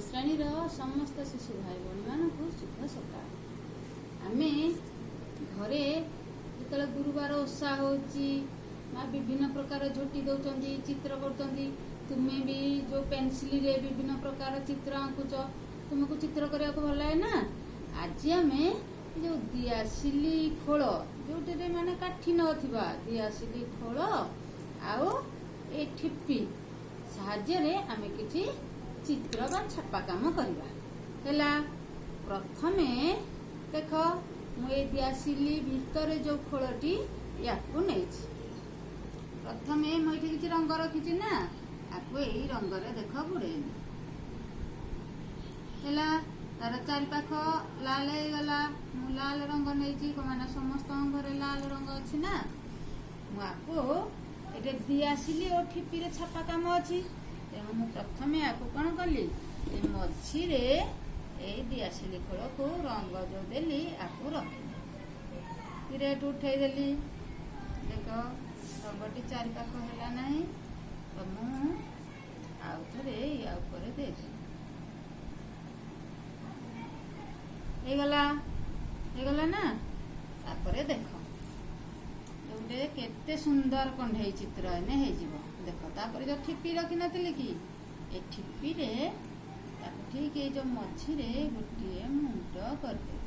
ଶ୍ରେଣୀର ସମସ୍ତ ଶିଶୁ ଭାଇ ଭଉଣୀମାନଙ୍କୁ ଶୁଭ ସକାଳ। ଆମେ ଘରେ ଯେତେବେଳେ ଗୁରୁବାର ଓଷା ହେଉଛି, ମା ବିଭିନ୍ନ ପ୍ରକାର ଝୋଟି ଦେଉଛନ୍ତି, ଚିତ୍ର କରୁଛନ୍ତି। ତୁମେ ବି ଯେଉଁ ପେନସିଲରେ ବିଭିନ୍ନ ପ୍ରକାର ଚିତ୍ର ଆଙ୍କୁଛ, ତୁମକୁ ଚିତ୍ର କରିବାକୁ ଭଲ ଲାଗେ ନା? ଆଜି ଆମେ ଯେଉଁ ଦିଆସିଲି ଖୋଳ, ଯେଉଁଥିରେ ମାନେ କାଠି ନଥିବା, ଦିଆସିଲି ଖୋଳ ଆଉ ଏ ଠିପି ସାହାଯ୍ୟରେ ଆମେ କିଛି ଚିତ୍ର ବା ଛାପା କାମ କରିବା। ହେଲା, ପ୍ରଥମେ ଦେଖ, ମୁଁ ଏଇ ଦିଆସିଲି ଭିତରେ ଯୋଉ ଖୋଳଟି, ୟାକୁ ନେଇଛି। ପ୍ରଥମେ ମୁଁ ଏଇଠି କିଛି ରଙ୍ଗ ରଖିଛି ନା, ଆକୁ ଏଇ ରଙ୍ଗରେ ଦେଖ ବୁଡେଇଲି। ହେଲା, ତାର ଚାରିପାଖ ଲାଲ ହେଇଗଲା। ମୁଁ ଲାଲ ରଙ୍ଗ ନେଇଛି, ମାନେ ସମସ୍ତଙ୍କ ଘରେ ଲାଲ ରଙ୍ଗ ଅଛି ନା। ମୁଁ ଆକୁ ଏଠି ଦିଆସିଲି ଓ ଠିପିରେ ଛାପା କାମ ଅଛି, ତେଣୁ ମୁଁ ପ୍ରଥମେ ଆକୁ କଣ କଲି? ଏ ମଝିରେ ଏଇ ଦିଆସିଲି ଖୋଳକୁ ରଙ୍ଗ ଯୋଉ ଦେଲି, ଆକୁ ରଖିଲି, ରେଟ୍ ଉଠେଇଦେଲି। ଦେଖ, ରଙ୍ଗଟି ଚାରିପାଖ ହେଲା ନାହିଁ ତ, ମୁଁ ଆଉ ଥରେ ୟା ଉପରେ ଦେଇଦେଲି। ହେଇଗଲା, ହେଇଗଲା ନା? ତାପରେ ଦେଖ, ଗୋଟେ କେତେ ସୁନ୍ଦର କଣ୍ଢେଇ ଚିତ୍ର ଏନେ ହେଇଯିବ। ଦେଖ, ତାପରେ ଯୋଉ ଠିପି ରଖିନଥିଲି କି, ଏ ଠିପିରେ ତାକୁ ଠିକ ଏଇ ଯୋଉ ମଝିରେ ଗୋଟିଏ ମୁଣ୍ଡ କରିଦେବି।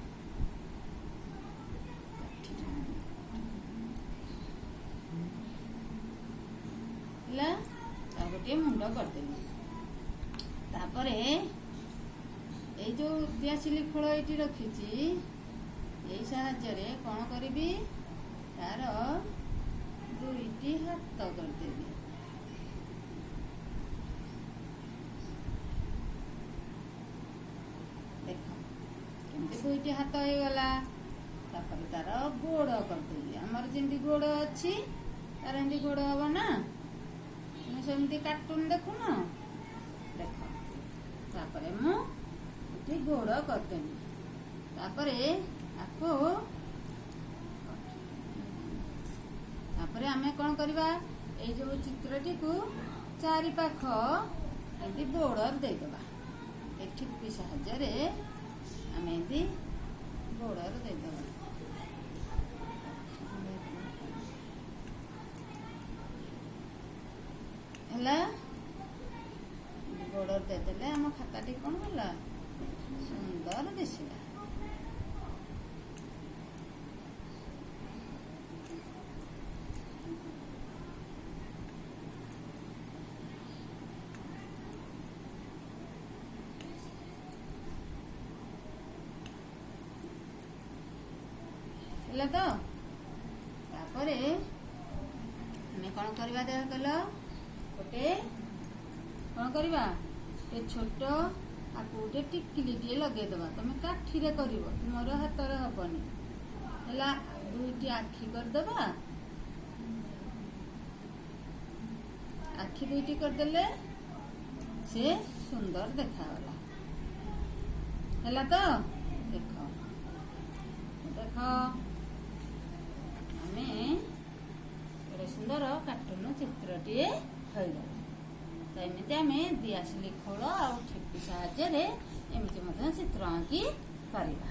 ହେଲା, ତାକୁ ଗୋଟିଏ ମୁଣ୍ଡ କରିଦେଲି। ତାପରେ ଏଇ ଯୋଉ ଦିଆସିଲି ଖୋଳ ଏଇଠି ରଖିଛି, ଏଇ ସାହାଯ୍ୟରେ କଣ କରିବି? ତାର ଦୁଇଟି ହାତ କରିଦେବି। ଦେଖ, କେମିତି ଦୁଇଟି ହାତ ହେଇଗଲା। ତାପରେ ତାର ଗୋଡ କରିଦେବି। ଆମର ଯେମିତି ଗୋଡ ଅଛି, ତାର ଏମିତି ଗୋଡ ହବ ନା? ତୁମେ ସେମିତି କାର୍ଟୁନ ଦେଖୁନ? ଦେଖ, ତାପରେ ମୁଁ ଏଠି ଗୋଡ କରିଦେବି। ତାପରେ ଆକୁ, ତାପରେ ଆମେ କଣ କରିବା? ଏଇ ଯୋଉ ଚିତ୍ରଟିକୁ ଚାରିପାଖ ଏମିତି ବୋର୍ଡର ଦେଇଦେବା। ଏ ଠିପି ସାହାଯ୍ୟରେ ଆମେ ଏମିତି ବୋର୍ଡର ଦେଇଦେବା। ହେଲା, ବୋର୍ଡର ଦେଇଦେଲେ ଆମ ଖାତାଟି କଣ ହେଲା? ସୁନ୍ଦର ଦିଶିଲା। ହେଲା ତ? ତାପରେ ଆମେ କଣ କରିବା? ଦେଖ କହିଲ, ଗୋଟେ କଣ କରିବା? ଏ ଛୋଟ ଆକୁ ଗୋଟେ ଟିକିଲିଟିଏ ଲଗେଇଦବା। ତମେ କାଠିରେ କରିବ, ତୁମର ହାତରେ ହବନି। ହେଲା, ଦୁଇଟି ଆଖି କରିଦବା। ଆଖି ଦୁଇଟି କରିଦେଲେ ସେ ସୁନ୍ଦର ଦେଖାଗଲା। ହେଲା ତ? ଦେଖ ଦେଖ, ଆମେ ଗୋଟେ ସୁନ୍ଦର କାର୍ଟୁନ ଚିତ୍ରଟିଏ ହୋଇଗଲା। ତ ଏମିତି ଆମେ ଦିଆସିଲି ଖୋଳ ଆଉ ଠିପି ସାହାଯ୍ୟରେ ଏମିତି ମଧ୍ୟ ଚିତ୍ର ଆଙ୍କି ପାରିବା।